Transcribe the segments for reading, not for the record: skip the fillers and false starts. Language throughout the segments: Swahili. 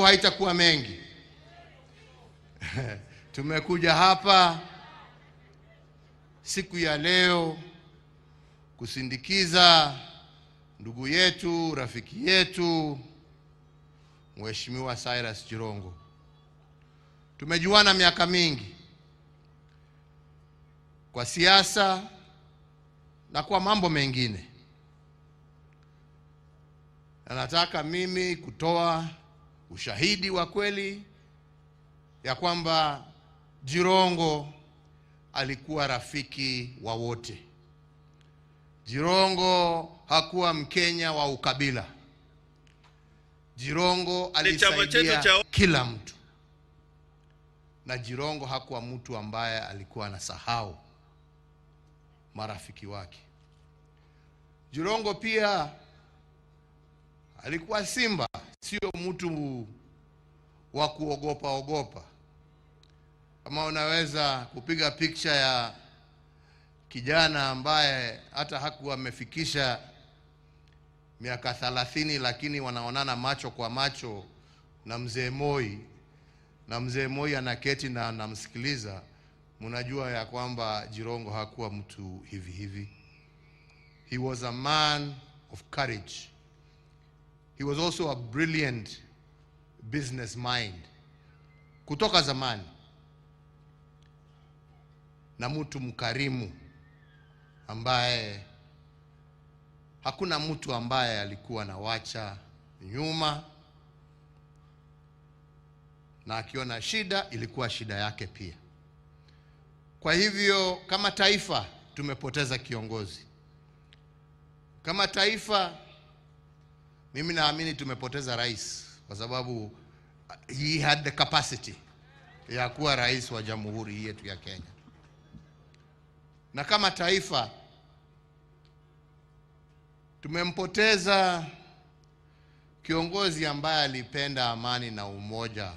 Haitakuwa mengi. Tumekuja hapa siku ya leo kusindikiza ndugu yetu, rafiki yetu, Mheshimiwa Cyrus Jirongo. Tumejuana miaka mingi kwa siasa na kwa mambo mengine. Na nataka mimi kutoa ushahidi wa kweli ya kwamba Jirongo alikuwa rafiki wa wote. Jirongo hakuwa Mkenya wa ukabila. Jirongo Ni chama chetu alisaidia cha kila mtu. Na Jirongo hakuwa mtu ambaye alikuwa anasahau marafiki wake. Jirongo pia alikuwa simba, sio mtu wa kuogopa ogopa. Kama unaweza kupiga picha ya kijana ambaye hata hakuwa amefikisha miaka 30, lakini wanaonana macho kwa macho na mzee Moi, na mzee Moi anaketi na anamsikiliza, mnajua ya kwamba Jirongo hakuwa mtu hivi hivi. He was a man of courage. He was also a brilliant business mind kutoka zamani, na mtu mkarimu ambaye hakuna mtu ambaye alikuwa anawacha nyuma, na akiona shida ilikuwa shida yake pia. Kwa hivyo kama taifa tumepoteza kiongozi. Kama taifa mimi naamini tumepoteza rais, kwa sababu he had the capacity ya kuwa rais wa jamhuri yetu ya Kenya. Na kama taifa tumempoteza kiongozi ambaye alipenda amani na umoja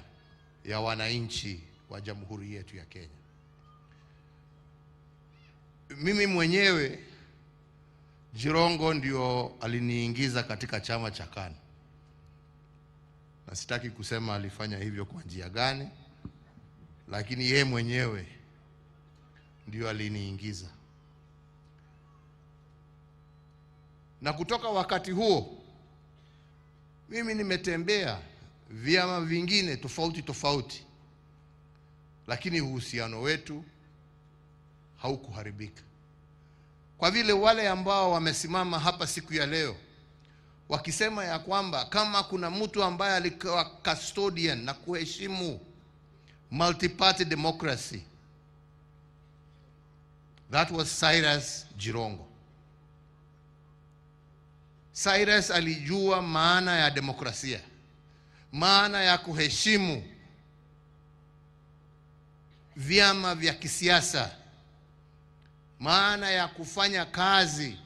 ya wananchi wa jamhuri yetu ya Kenya. Mimi mwenyewe Jirongo ndio aliniingiza katika chama cha KANU. Na sitaki kusema alifanya hivyo kwa njia gani, lakini yeye mwenyewe ndio aliniingiza. Na kutoka wakati huo mimi nimetembea vyama vingine tofauti tofauti, lakini uhusiano wetu haukuharibika. Kwa vile wale ambao wamesimama hapa siku ya leo wakisema ya kwamba kama kuna mtu ambaye alikuwa custodian na kuheshimu multi-party democracy, that was Cyrus Jirongo. Cyrus alijua maana ya demokrasia, maana ya kuheshimu vyama vya kisiasa, maana ya kufanya kazi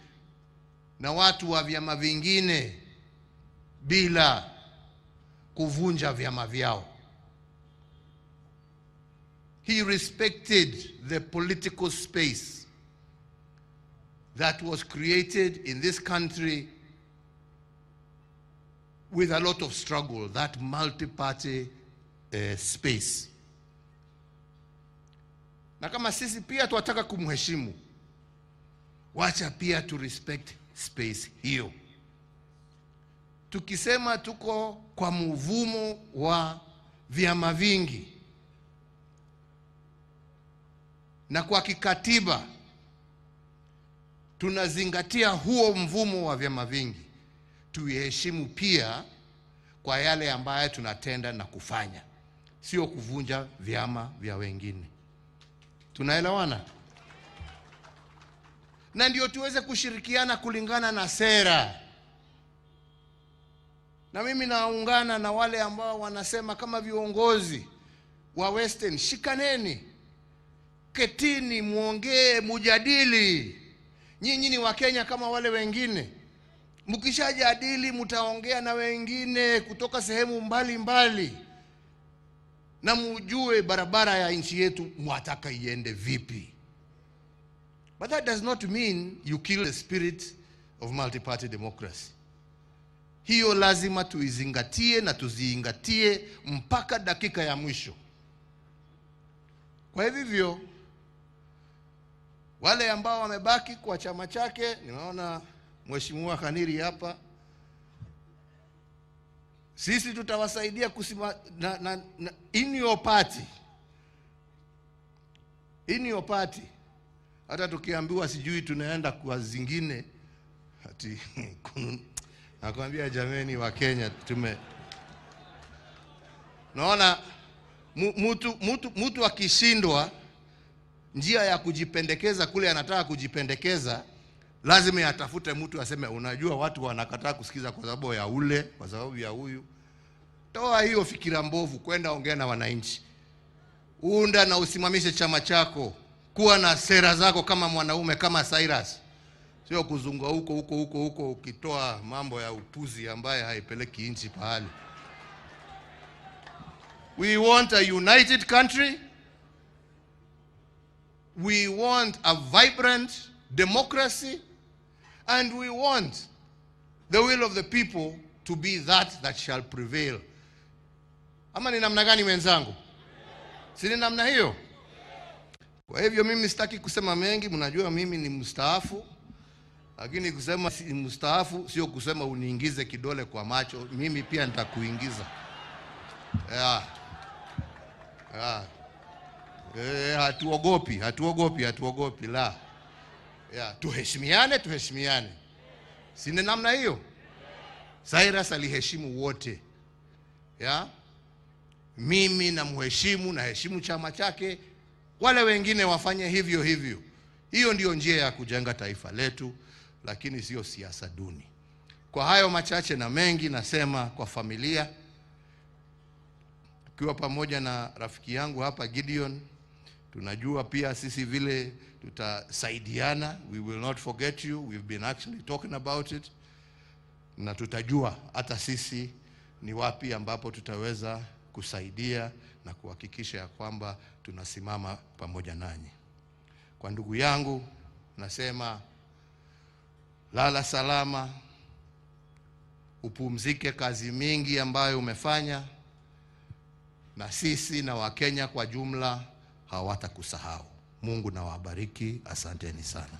na watu wa vyama vingine bila kuvunja vyama vyao. He respected the political space that was created in this country with a lot of struggle, that multi-party space. Na kama sisi pia tunataka kumheshimu, wacha pia tu respect space hiyo. Tukisema tuko kwa mvumo wa vyama vingi na kwa kikatiba tunazingatia huo mvumo wa vyama vingi, tuiheshimu pia kwa yale ambayo tunatenda na kufanya, sio kuvunja vyama vya wengine. Tunaelewana? Na ndio tuweze kushirikiana kulingana na sera. Na mimi naungana na wale ambao wanasema kama viongozi wa Western, shikaneni, ketini, muongee, mujadili. Nyinyi ni Wakenya kama wale wengine. Mkishajadili mtaongea na wengine kutoka sehemu mbalimbali, na mujue barabara ya nchi yetu mwataka iende vipi. But that does not mean you kill the spirit of multi-party democracy. Hiyo lazima tuizingatie na tuziingatie mpaka dakika ya mwisho. Kwa hivyo wale ambao wamebaki kwa chama chake, nimeona Mheshimiwa Khaniri hapa, sisi tutawasaidia kusima, na in your party, in your party. Hata tukiambiwa sijui tunaenda kwa zingine ati nakwambia jameni, wa Kenya tume naona mtu akishindwa njia ya kujipendekeza kule anataka kujipendekeza, lazima atafute mtu aseme, unajua watu wanakataa kusikiza kwa sababu ya ule, kwa sababu ya huyu. Toa hiyo fikira mbovu, kwenda ongea na wananchi, unda na usimamishe chama chako, kuwa na sera zako kama mwanaume, kama Cyrus, sio kuzunga huko huko huko huko ukitoa mambo ya upuzi ambaye haipeleki nchi pahali. We want a united country. We want a vibrant democracy, and we want the will of the people to be that that shall prevail. Ama ni namna gani wenzangu? Si ni namna hiyo? Kwa hivyo mimi sitaki kusema mengi, mnajua mimi ni mstaafu, lakini kusema si mstaafu sio kusema uniingize kidole kwa macho, mimi pia nitakuingiza. Yeah. Yeah. Hatuogopi, hatuogopi, hatuogopi la. Yeah, tuheshimiane, tuheshimiane. Si ni namna hiyo? Cyrus aliheshimu wote. Yeah? Mimi namheshimu, naheshimu chama chake, wale wengine wafanye hivyo hivyo. Hiyo ndiyo njia ya kujenga taifa letu, lakini sio siasa duni. Kwa hayo machache na mengi, nasema kwa familia, tukiwa pamoja na rafiki yangu hapa Gideon, tunajua pia sisi vile tutasaidiana. We will not forget you. We've been actually talking about it, na tutajua hata sisi ni wapi ambapo tutaweza kusaidia na kuhakikisha ya kwamba tunasimama pamoja nanyi. Kwa ndugu yangu nasema lala salama, upumzike kazi mingi ambayo umefanya, na sisi na Wakenya kwa jumla hawatakusahau. Mungu na wabariki. Asanteni sana.